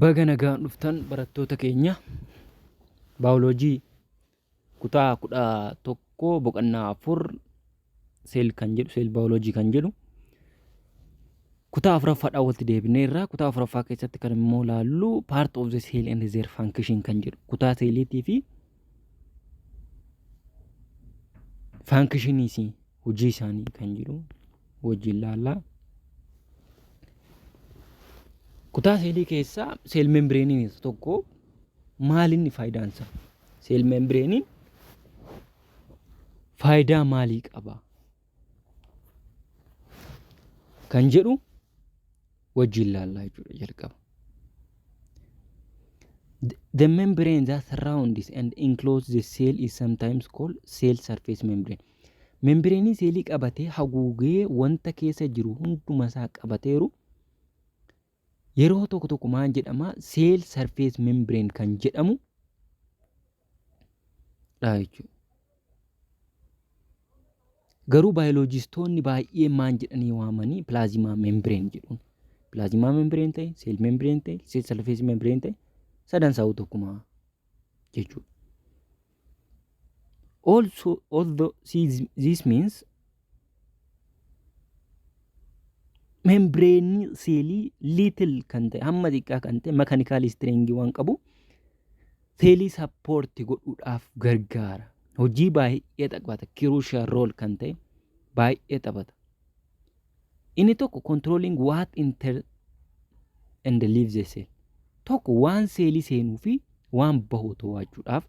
Baga nagaan dhuftan barattoota keenya baayoloojii kutaa 11 boqonnaa 4 seel kan jedhu seel baayoloojii kan jedhu kutaa afuraffaadhaan walitti deebineerra. Kutaa afuraffaa keessatti kan immoo laallu part of the cell and their function kan jedhu kutaa seeliitii fi faankishiniisii hojii isaanii kan jedhu wajjin laallaa. Kutaa seelii keessaa seel membireeniin isa tokko. Maal inni faayidaan isaa? Seel membireeniin faayidaa maalii qaba? Kan jedhu wajjin laallaa jechuudha jalqaba. The membrane that surrounds and encloses the cell is sometimes called cell surface membrane. Membireeniin seelii qabatee haguugee wanta keessa jiru hunduma isaa qabateeru yeroo tokko tokko maal jedhama? Cell surface membrane kan jedhamu dha jechuudha. Garuu baayoloojistoonni baay'een maal jedhanii waamanii? Pilaazimaa membrane jedhuun. Pilaazimaa membrane ta'e, seel membrane ta'e, seel sarfees membrane ta'e, sadan isaa'uu tokkuma jechuudha. Also, although this means membreenii seelii little kan ta'e, hamma xiqqaa kan ta'e, mechanical strength waan qabu seelii sappoorti godhuudhaaf gargaara. Hojii baay'ee taphata. Crucial role kan ta'e baay'ee taphata. Inni tokko controlling what enter and leave the cell. Tokko waan seelii seenuu fi waan bahu to'achuudhaaf.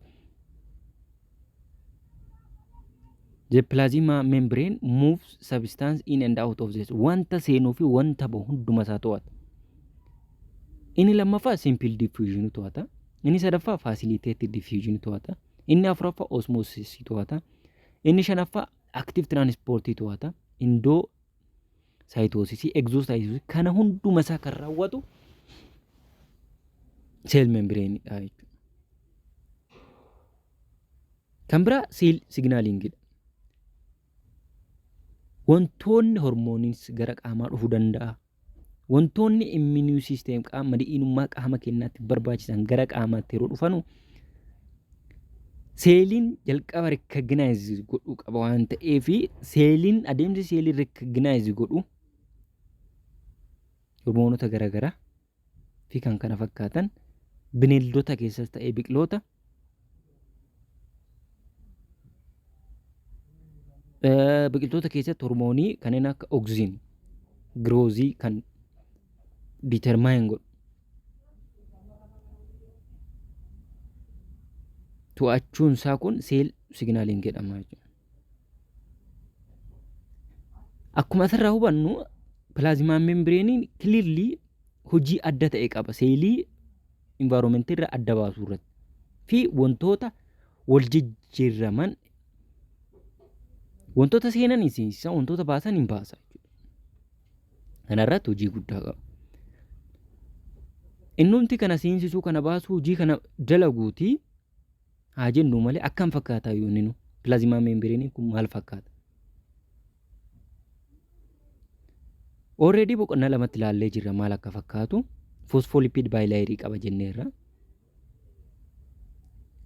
The plasma membrane moves substance in and out of the cell. Wanta seenuu fi wanta bahu hunduma isaa to'ata. Inni lammaffaa simple diffusion to'ata. Inni sadaffaa facilitated diffusion to'ata. Inni afuraffaa osmosis to'ata. Inni shanaffaa active transport to'ata. Indoo saayitoosisii, egzoosaayitoosisii kana hunduma isaa kan raawwatu seel membireeniidha jechuudha. Kan biraa seel signaaliingidha. Wantoonni hormooniis gara qaamaa dhufuu danda'a. Wantoonni immunity system qaama diinummaa qaama keenyaatti barbaachisan gara qaamaatti yeroo dhufanu seeliin jalqaba recognize godhuu qaba waan ta'eef, seeliin adeemsi seeliin recognize godhu hormoonota garaagaraa fi kan kana fakkaatan bineeldota keessas ta'ee biqiloota biqiltoota keessatti hormoonii kanneen akka oksiin giroozii kan determine godhu to'achuun isaa kun seel signaaliin jedhama jechuudha. Akkuma asirraa hubannu, pilaazimaan membireeniin clearly hojii adda ta'e qaba seelii environment irraa adda baasuu irratti fi wantoota wal jijjiiraman, wantoota seenan hin seensisa, wantoota baasan hin baasa jechuudha. Kana irratti hojii guddaa qaba. Innumti kana seensisuu, kana baasuu, hojii kana dalaguuti haa jennu malee, akkam fakkaataa yoo inni pilaazimaa membireeniin kun maal fakkaata? Already boqonnaa lamatti ilaallee jirra maal akka fakkaatu. Phospholipid bilayerii qaba jenneerra.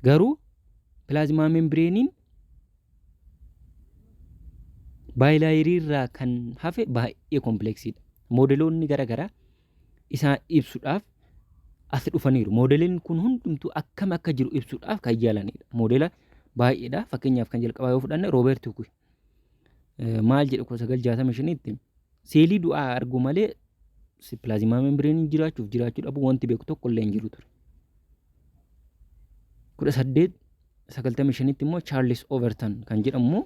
Garuu pilaazimaa membireeniin bilayerii irraa kan hafe baay'ee kompleksiidha. Moodeloonni garaagaraa isaa ibsuudhaaf as dhufaniiru. Moodeliin kun hundumtuu akkam akka jiru ibsuudhaaf kan yaalanidha. Moodela baay'eedha. Fakkeenyaaf kan jalqabaa yoo fudhanne, Rooberti Kuy maal jedhu? 1965tti seelii du'aa argu malee pilaazimaa membireeniin jiraachuuf jiraachuu dhabu wanti beeku tokko illee hin jiru ture. 1895tti immoo Charles Overton kan jedhamu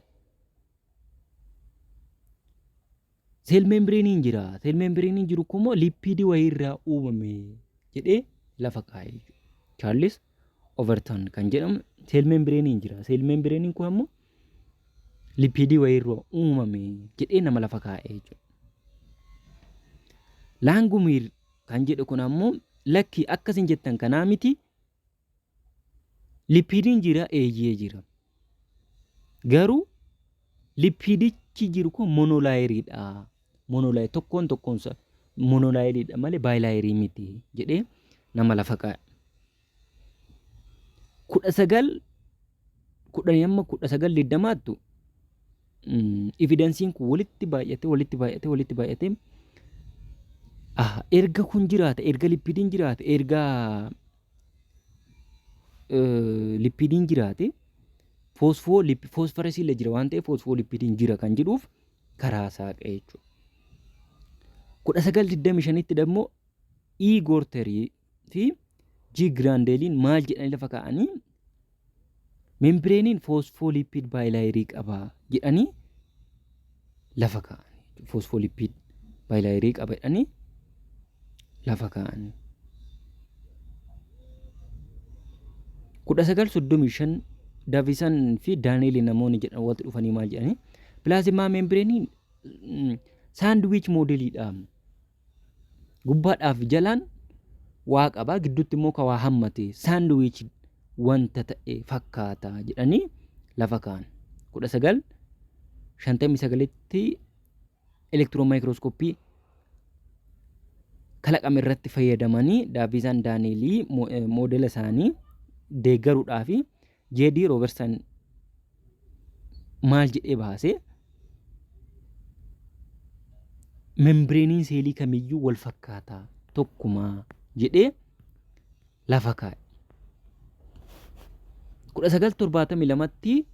seel membireeniin jira. Seel membireeniin jiru kun immoo lipiidii wayiirraa uumame jedhee lafa kaa'e jechuudha. Charles Overton kan jedhamu seel membireeniin jira. Seel membireeniin kun ammoo lipiidii wayiirraa uumame jedhee nama lafa kaa'e jechuudha. Laangumiir kan jedhu kun ammoo lakki, akkasin jettan kanaa miti, lipiidiin jira, eeyyee jira. Garuu lipiidichi jiru kun monolaayeriidha. Monolayer tokkoon tokkoonsa monolaayeriidha malee baayilaayerii miti jedhee nama lafa kaa'e. 1910 amma 1920ttu evidenceiin kun walitti baay'ate, walitti baay'ate, walitti baay'ate. Erga kun jiraate, erga lipidiin jiraate, erga lipidiin jiraate, phosphorusii illee jira waan ta'eef phospholipidiin jira kan jedhuuf karaa saaqe jechuudha. 1925tti immoo E. Gorterii fi G. Grandeliin maal jedhanii lafa kaa'anii? Membraneiin phospholipid bilayerii qaba jedhanii lafa kaa'anii. Phospholipid bilayerii qaba jedhanii lafa kaa'anii. 1935 Davison fi Danielli namoonni jedhan walitti dhufanii maal jedhanii? Plasma membraneiin sandwich modeliidha. Gubbaadhaaf jalaan waa qabaa, gidduutti immoo ka waa hammate sandwich wanta ta'e fakkaata jedhanii lafa kaa'an. 1959tti electron microscopy kalaqame irratti fayyadamanii Davison Danielli modela isaanii deeggaruudhaa fi J.D. Robertson maal jedhee baasee? Membraneiin seelii kamiyyuu wal fakkaataa, tokkumaa jedhee lafa kaa'e. 1972tti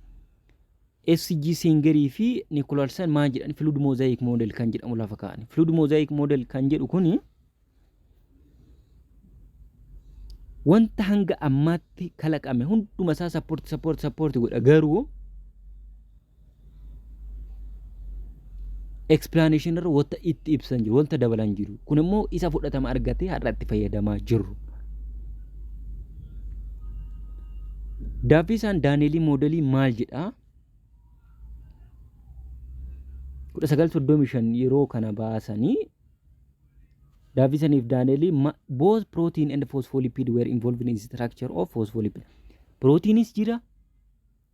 S.G. Singerii fi Nicholasson maal jedhan? Fluid mosaic model kan jedhamu lafa kaa'an. Fluid mosaic model kan jedhu kuni wanta hanga ammaatti kalaqame hunduma isaa support, support, support godha, garuu explanation irra wanta itti ibsan jiru, wanta dabalan jiru. Kun immoo isa fudhatama argatee har'a itti fayyadamaa jirru. Davison Danielli modelii maal jedhaa? 1935 yeroo kana baasanii Davisoniif Danielli, both protein and phospholipid were involved in the structure of phospholipid. Proteinis jira,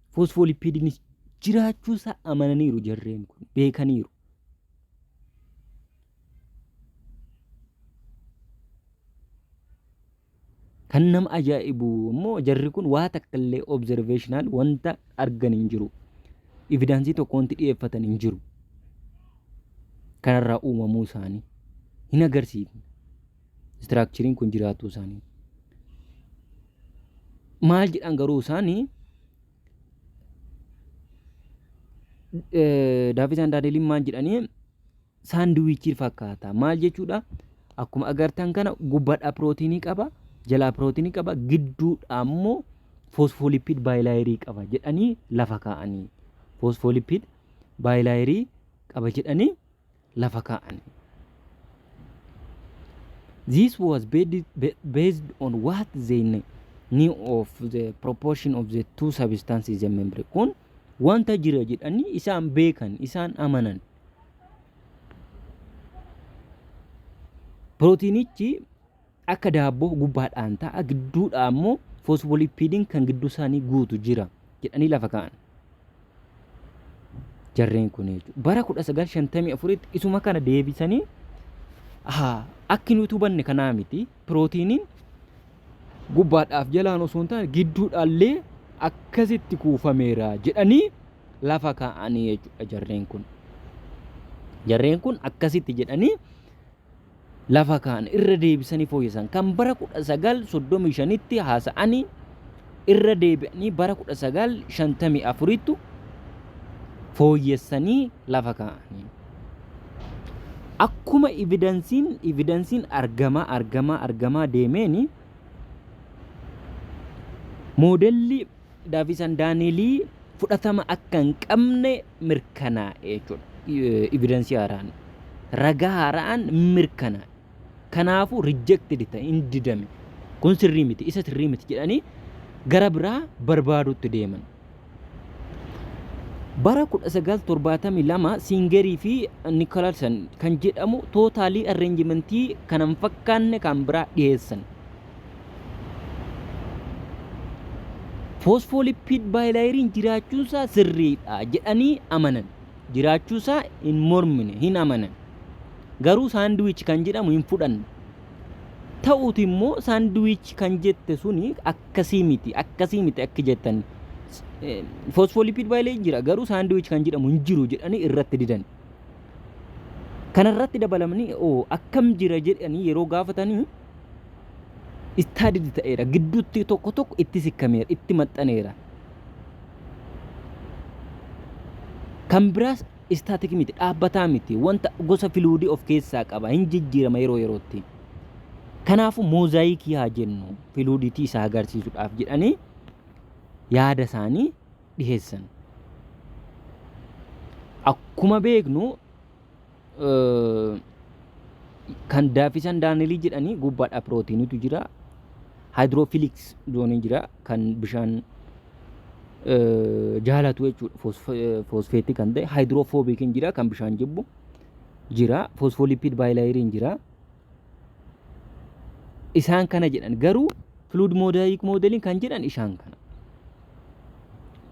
phospholipidinis jiraachuusaa amananiiru, jarreen kun beekaniiru. Kan nama ajaa'ibu immoo jarri kun waa takka illee observational wanta argan hin jiru. Evidence tokko wanti dhiyeeffatan hin jiru. Kanarraa uumamuu isaanii hin agarsiifne. Structureiin kun jiraatuu isaanii. Maal jedhan garuu isaanii? Davison Danielliin maal jedhanii? Sandwichii fakkaata. Maal jechuudha? Akkuma agartan kana gubbaadhaa pirootiinii qaba, jalaa pirootiinii qaba, gidduudhaa immoo phospholipid bilayerii qaba jedhanii lafa kaa'anii. Phospholipid bilayerii qaba jedhanii lafa kaa'anii. This was based on what they knew of the proportion of the two substances in membrane. Kun wanta jira jedhanii isaan beekan, isaan amanan. Pirootiinichi akka daabboo gubbaadhaan ta'a, gidduudhaa immoo phospholipidiin kan gidduu isaanii guutu jira jedhanii lafa kaa'an. Jarreen kun jechuudha. Bara 1954tti isuma kana deebisanii, akki nuti hubanne kanaa miti, pirootiiniin gubbaadhaaf jalaan osoo hin taane gidduudhaallee akkasitti kuufameera jedhanii lafa kaa'anii jechuudha jarreen kun. Jarreen kun akkasitti jedhanii lafa kaa'an, irra deebisanii fooyyessan. Kan bara 1935tti haasa'anii irra deebi'anii bara 1954tti fooyyessanii lafa kaa'anii. Akkuma evidenceiin argamaa argamaa argamaa deemeeni modelli Davison Danielli fudhatama akka hin qabne mirkanaa'e jechuudha. Evidence haaraan, ragaa haaraan mirkanaa'e. Kanaafuu rejected ta'e, hin didame. Kun sirrii miti, isa sirrii miti jedhanii gara biraa barbaadutti deeman. Bara 1972 Singerii fi Nicholasson kan jedhamu totally arrangementii kan hin fakkaanne kan biraa dhiyeessan. Phospholipid bilayeriin jiraachuunsaa sirriidha jedhanii amanan. Jiraachuusaa hin mormine, hin amanan. Garuu sandwich kan jedhamu hin fudhanne. Ta'uuti immoo sandwich kan jette suni akkasii miti, akkasii miti akki jettan. Phospholipid bilayer jira, garuu sandwich kan jedhamu hin jiru jedhanii irratti didan. Kanarratti dabalamanii, oo akkam jira jedhanii yeroo gaafatanii, studied ta'eera, gidduutti tokko tokko itti sikkameera, itti maxxaneera. Kan biraas static miti, dhaabbataa miti, wanta gosa fluidii of keessaa qaba, hin jijjiirama yeroo yerootti. Kanaafuu mosaicii haa jennu fluidity isaa agarsiisuudhaaf jedhanii yaada isaanii dhiheessan. Akkuma beeknu, kan Davison Danielli jedhanii gubbaadha pirootiiniitu jira. Hydrophilic zoneiin jira, kan bishaan jaalatu jechuudha. Phosphateii kan ta'e hydrophobiciin jira, kan bishaan jibbu jira. Phospholipid bilayeriin jira. Isaan kana jedhan, garuu fluid mosaic modeliin kan jedhan isaan kana.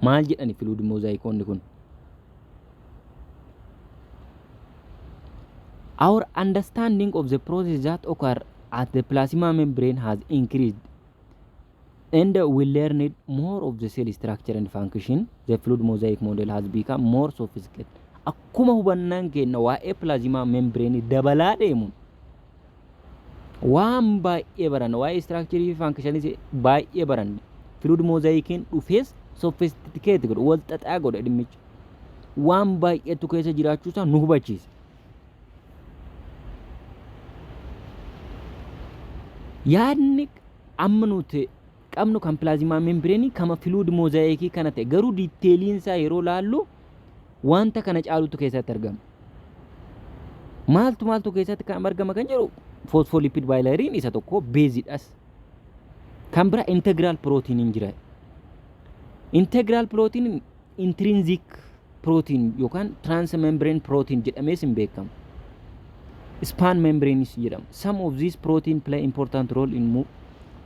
Maal jedhani fluid mosaicoonni kun? Our understanding of the process that occur at the plasma membrane has increased and we learned more of the cell structure and function. The fluid mosaic model has become more sophisticated. Akkuma hubannaan keenya waa'ee plasma membrane dabalaa deemu, waan baay'ee baranna, waa'ee structure fi functionii baay'ee baranne. Fluid mosaiciin dhufees sophisticated godhe, wal xaxaa godhe dhimmicha. Waan baay'eetu keessa jiraachuusaa nu hubachiisa. Yaadni amma nuti qabnu kan plasma membraneii kama fluid mosaicii kana ta'e, garuu detailiin isaa yeroo laallu wanta kana caalutu keessatti argama. Maaltu maaltu keessatti kan argama kan jedhu, phospholipid bilayeriin isa tokko, baseiidhas. Kan bira integral proteiniin jira. Integral protein intrinsic protein yookaan transmembrane protein jedhamees hin beekamu. Span membranes jedhama. Some of these protein play important role in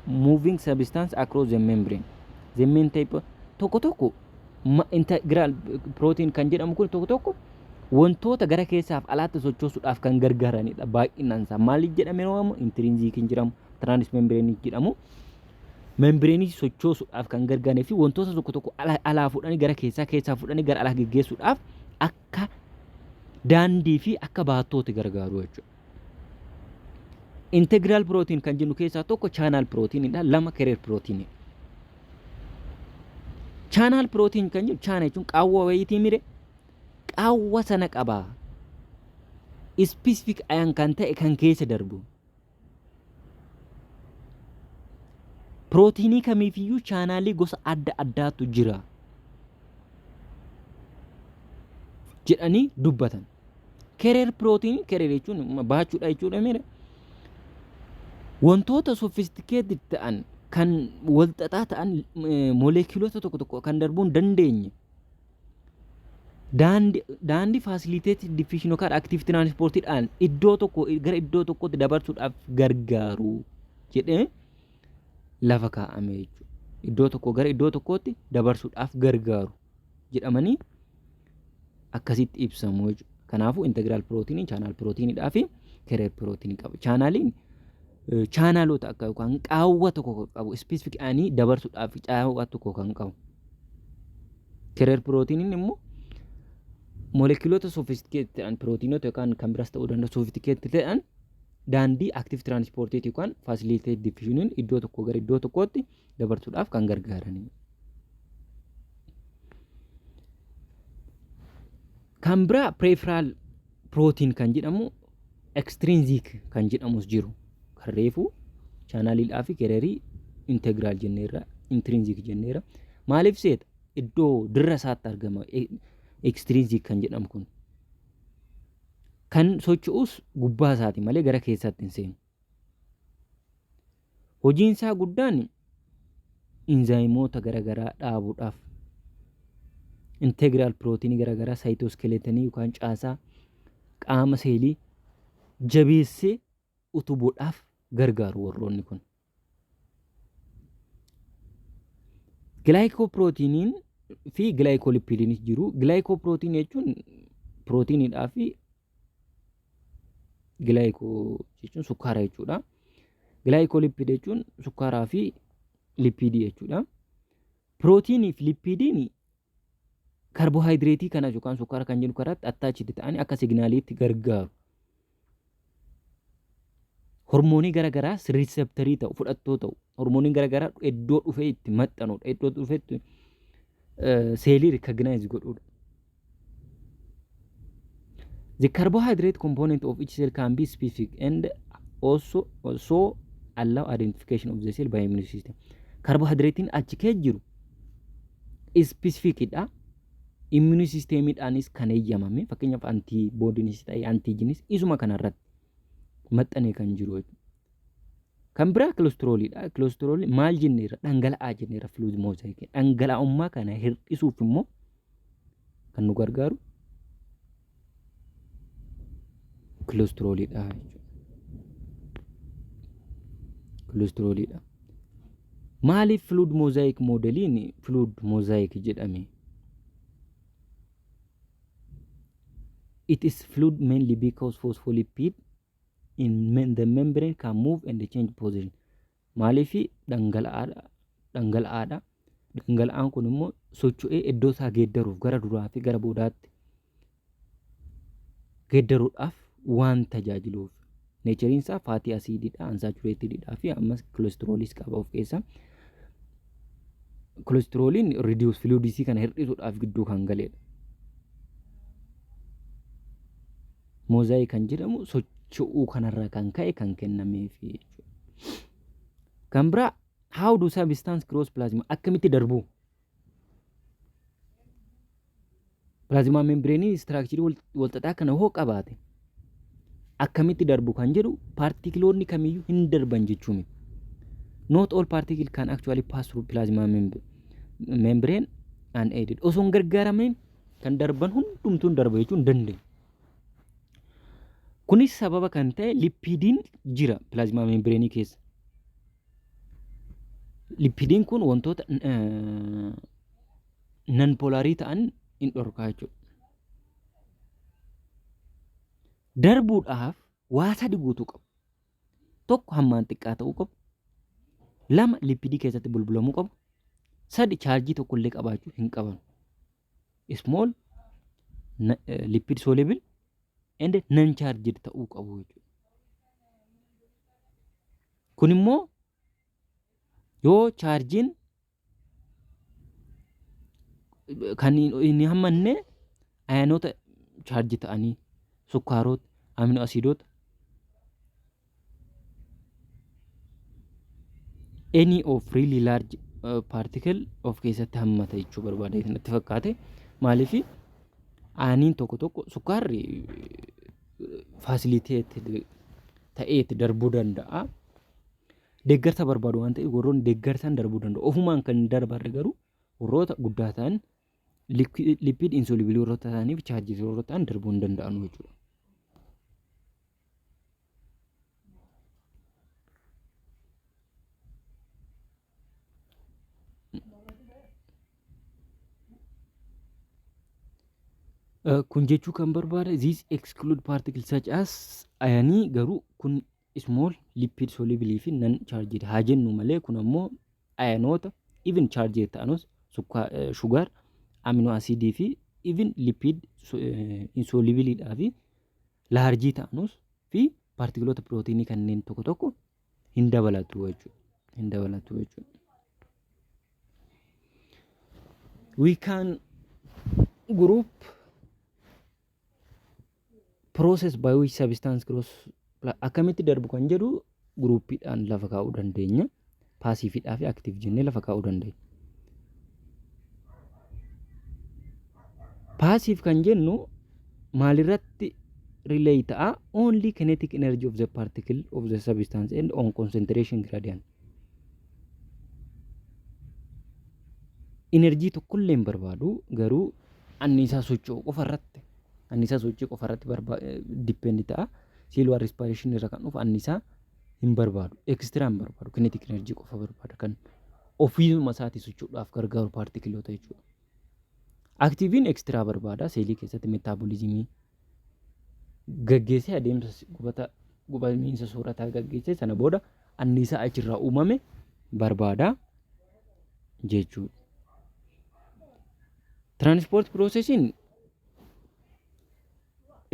moving substance across the membrane. The main type tokko tokko, integral protein kan jedhamu kun tokko tokko wantoota gara keessaaf alaatti sochoosuudhaaf kan gargaaranidha baay'inaan isaa. Maaliif jedhamee waamamu? Intrinsic hin jedhamu, transmembrane jedhamu. Membraneii sochoosuudhaaf kan gargaaranii fi wantoota tokko tokko alaa fuudhanii gara keessaa, keessaa fuudhanii gara alaa geggeessuudhaaf akka daandii fi akka baattooti gargaaru jechuudha. Integral protein kan jennu keessaa tokko channel proteinidha, lama carrier proteinidha. Channel protein kan jennu, channel jechuun qaawwa wayiitii mire, qaawwa sana qabaa. Specific ion kan ta'e kan keessa darbu. Pirootiinii kamiifiyyuu channelii gosa adda addaatu jira jedhanii dubbatan. Carrier protein, carrier jechuun baachuudha jechuudha mire. Wantoota sophisticated ta'an, kan walxaxaa ta'an, moleculoota tokko tokko kan darbuu hin dandeenye, daandii facilitated diffusion yookaan active transportiidhaan iddoo tokko gara iddoo tokkotti dabarsuudhaaf gargaaru jedhee lafa kaa'ame jechuudha. Iddoo tokko gara iddoo tokkootti dabarsuudhaaf gargaaru jedhamanii akkasitti ibsamu jechuudha. Kanaafuu integral proteiniin channel proteiniidhaa fi carrier proteinii qaba. Channeliin channelota akka yookaan qaawwa tokko kan qabu, specific ionii dabarsuudhaaf qaawwa tokko kan qabu. Carrier proteiniin immoo moleculoota sophisticated ta'an, pirootiinota yookaan kan biraas ta'uu danda'u, sophisticated ta'an daandii active transportii yookaan facilitated diffusioniin iddoo tokko gara iddoo tokkootti dabarsuudhaaf kan gargaaranidha. Kan biraa peripheral protein kan jedhamu, extrinsic kan jedhamus jiru. Kan reefu channeliidhaa fi carrierii integral jenneerra, intrinsic jenneerra. Maaliif seeta? Iddoo dirra isaatti argama extrinsic kan jedhamu kun. Kan socho'us gubbaa isaati malee gara keessaatti hin seenu. Hojiin isaa guddaan enzymoota garaagaraa dhaabuudhaaf, integral proteinii garaagaraa, cytoskeletonii yookaan caasaa qaama seelii jabeessee utubuudhaaf gargaaru warroonni kun. Glycoproteiniin fi glycolipidiinis jiru. Glycoprotein jechuun pirootiiniidhaa fi glyco jechuun sukkaara jechuudha. Glycolipid jechuun sukkaaraa fi lipiidii jechuudha. Pirootiinii fi lipiidiin karbohaayidireetii kana yookaan sukkaara kan jennu karaatti attachiti ta'anii akka signaaliitti gargaaru. Hormoonii garaagaraas riiseptarii ta'u, fudhattoo ta'u. Hormooniin garaagaraa iddoo dhufee itti maxxanudha. Iddoo dhufee itti seelii recognize godhudha. The carbohydrate component of each cell can be specific and also allow identification of the cell by immune system. Carbohydratein achi keessa jiru specific dha. Immune systemidhaanis kan eeyyamame, fakkeenyaaf antiboodiinis ta'e antiijinis isuma kanarratti maxxanee kan jiru jechuudha. Kan biraa kilostrooliidha. Kilostroolii maal jenneerra? Dhangala'aa jenneerra, fluid mosaic. Dhangala'ummaa kana hir'isuuf immoo kan nu gargaaru kilostrooliidha jechuudha. Kilostrooliidha. Maaliif fluid mosaic moodeliin fluid mosaic jedhame? It is fluid mainly because phospholipid in the membrane can move and change position. Maaliif dhangala'aadha? Dhangala'aadha. Dhangala'aan kun immoo socho'ee iddoo isaa geeddaruuf, gara duraa fi gara boodaatti geeddaruudhaaf waan tajaajiluuf. Natureiin isaa fatty acidiidha, unsaturatedidha fi ammas cholesteroolis qaba of keessaa. Cholesteroliin reduce fluidisii kana hir'isuudhaaf gidduu kan galedha. Mosaic kan jedhamu socho'uu kanarraa kan ka'e kan kennameefi jechuudha. Kan biraa, how do substance cross plasma? Akkamitti darbu? Plasma membrane structure walxaxaa kana hoo qabaate akkamitti darbu kan jedhu, paartikiloonni kamiyyuu hin darban jechuu miti. Not all particle can actually pass through plasma membrane unaided. Osoo hin gargaarameen kan darban hundumtuu hin darba jechuu hin dandeenyu. Kunis sababa kan ta'e lipiidiin jira plasma membrane keessa. Lipiidiin kun wantoota non polarii ta'an hin dhorkaa jechuudha. Darbuudhaaf waa sadi guutuu qabu. Tokko, hammaan xiqqaa ta'uu qabu. Lama, lipiidii keessatti bulbulamuu qabu. Sadi, chaarjii tokkollee qabaachuu hin qaban. Small, lipid soluble and non charged ta'uu qabu jechuudha. Kun immoo yoo chaarjiin kan hin hammanne ayanoota chaarjii ta'anii, sukkaarota, amino asiidota, any of really large particle of keessatti hammata jechuu barbaada natti fakkaate. Maaliif aaniin tokko tokko, sukkaarri facilitated ta'eeti darbuu danda'a. Deeggarsa barbaadu waan ta'eef warroonni deeggarsaan darbuu danda'u. Ofumaan kan hin darbarre garuu warroota guddaa ta'an, lipid insoluble warroota ta'aniif chaarjii warroota ta'an darbuu hin danda'an jechuudha. Kun jechuu kan barbaade, this exclude particles such as ayanii, garuu kun small, lipid soluble fi non charged haa jennu malee, kun ammoo ayanoota even charged ta'anus, sugar, amino acidii fi even lipid insoluble fi large ta'anus fi paartikiloota pirootiinii kanneen tokko tokko hin dabalatu jechuudha. Hin dabalatu jechuudha. We can group process by which substance cross, akkamitti darbu kan jedhu groupiidhaan lafa kaa'uu dandeenya. Passiveidhaa fi active jennee lafa kaa'uu dandeenya. Passive kan jennu maalirratti rely ta'a? Only kinetic energy of the particle of the substance and on concentration gradient. Enerjii tokkollee hin barbaadu, garuu anniisaa socho'u qofa irratti, anniisaa sochii qofa irratti depend ta'a. Cellular respiration irra kan dhufu anniisaa hin barbaadu. Extra hin barbaadu. Kinetic energy qofa barbaada kan ofiisuma isaatii socho'uudhaaf gargaaru paartikiloota jechuudha. Activeiin extra barbaada, seelii keessatti metabolismii gaggeessee, adeemsa gubata gubamiinsa soorataa gaggeessee, sana booda Anniisaa achirraa uumame barbaada jechuudha. Transport processiin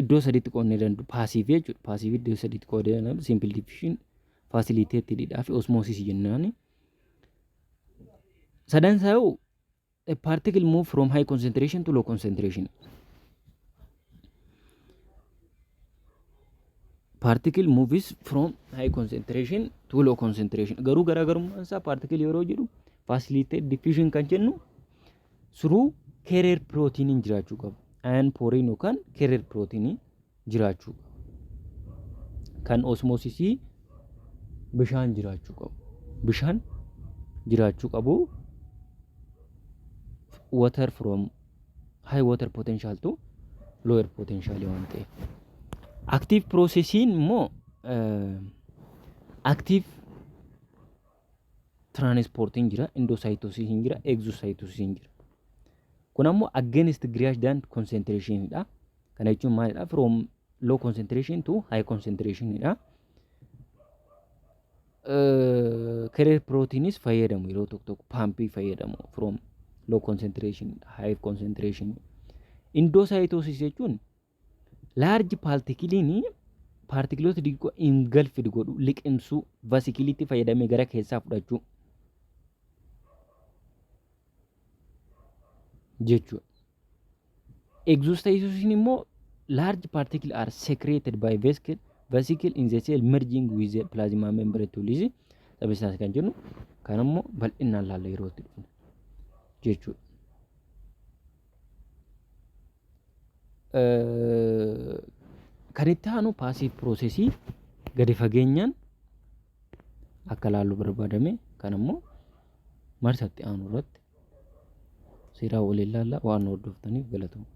iddoo sadiitti qoodnee danda'u passive jechuudha. Passive iddoo sadiitti qoodnee danda'u simple diffusion, facilitated fi osmosis jennaan. Sadan isaa a particle move from high concentration to low concentration. Particle moves from high concentration to low concentration. Garuu garaagarummaan isaa particle yeroo jedhu facilitate diffusion kan jennu through carrier protein jiraachuu qaba. Ion poriin yookaan carrier protein jiraachuu qaba. Kan osmosisii bishaan jiraachuu qabu. Bishaan jiraachuu qabu. Water from high water potential to lower potential waan ta'eef. Active processiin immoo active transportiin jira, endocytosisiin jira, exocytosisiin jira. Kun ammoo against gradient concentration dha. Kana jechuun maalidha? From low concentration to high concentration dha. Carrier proteinis fayyadamu, yeroo tokko tokko pumpii fayyadamu from low concentration high concentration. Endocytosis jechuun large particleiin particleoota xixiqqoo engulfed godhu, liqimsuu, vesicleitti fayyadamee gara keessaa fudhachuu jechuudha. Exocytosisiin immoo large particle are secreted by vesicle in the cell, merging with the plasma membrane to release substance kan jennu kan immoo bal'inaan laalla yeroo itti dhufne jechuudha. Kan itti aanu passive processii gadi fageenyaan akka laallu barbaadame, kan immoo marsatti aanu irratti seeraa waliin laalla. Waan hordoftaniif galatooma.